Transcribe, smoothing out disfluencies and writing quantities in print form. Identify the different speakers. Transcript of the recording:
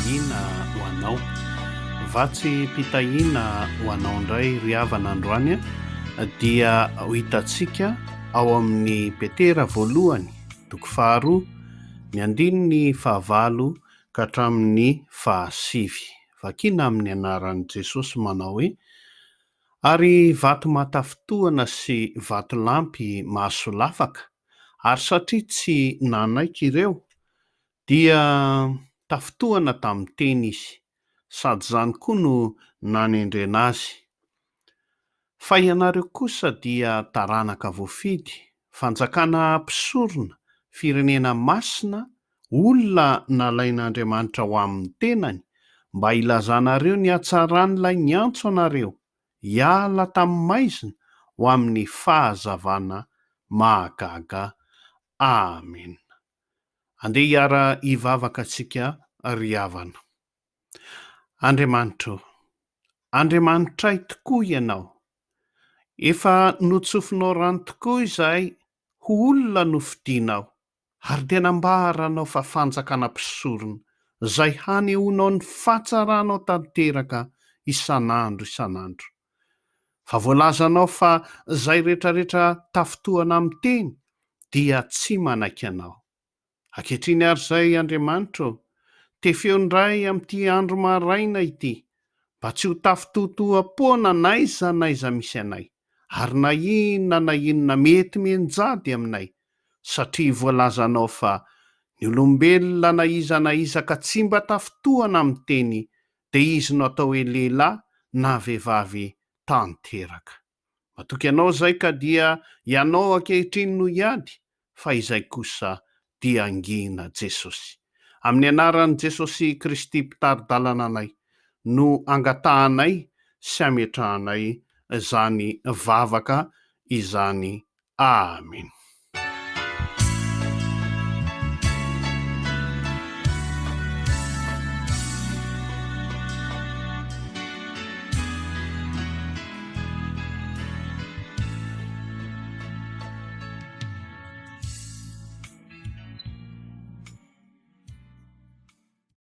Speaker 1: fitahiana ho anao. Vatsim-pitahiana ho anao indray ry havana androany dia ho hitantsika ao amin'ny Petera voalohany, toko faharoa, ny andininy fahavalo ka hatramin'ny fahasivy. Vakina amin'ny anaran'i Jesosy manao hoe, Ary vato mahatafintohina sy vatolampy mahasolafaka, ary satria tsy nanaiky ireo, dia tafintohina tamin'ny teny izy, sady izany koa no nanendrena azy. Fa ianareo kosa dia taranaka voafidy, fanjakana mpisorona, firenena masina, olona nalain'Andriamanitra ho amin'ny tenany, mba hilazanareo ny hatsaran'ilay niantso anareo hiala tamin'ny maizina ho amin'ny fahazavana mahagaga. Amena. Andeha hiara-hivavaka tsika ry havana. Andriamanitra ô, Andriamanitray tokoa Ianao. Efa notsofinao rano tokoa izahay ho olona nofidinao, ary dia nambaranao fa fanjakana mpisorona izay hanehoanao ny fahatsaranao tanteraka isan'andro isan'andro. Fa voalazanao fa izay rehetrarehetra tafintohana amin'ny teny dia tsy manaiky anao. Ankehitriny ary izay, Andriamanitra ô, tefeo indray amin'ity andro maraina ity, mba tsy ho tafitotoam-poana n'aiza n'aiza misy anay, ary na inona na inona mety mianjady aminay, satria voalazanao fa ny olombelona na iza na iza ka tsy mba tafitohana amin'ny teny dia izy no atao hoe lehilahy na vehivavy tanteraka. Matoky anao izay ka dia ianao ankehitriny no hiady fa izay kosa dia hangina Jesosy. Amin'ny anaran'i Jesosy Kristy mpitari-dalana anay no angatahanay sy ametrahanay izany vavaka izany. Amen.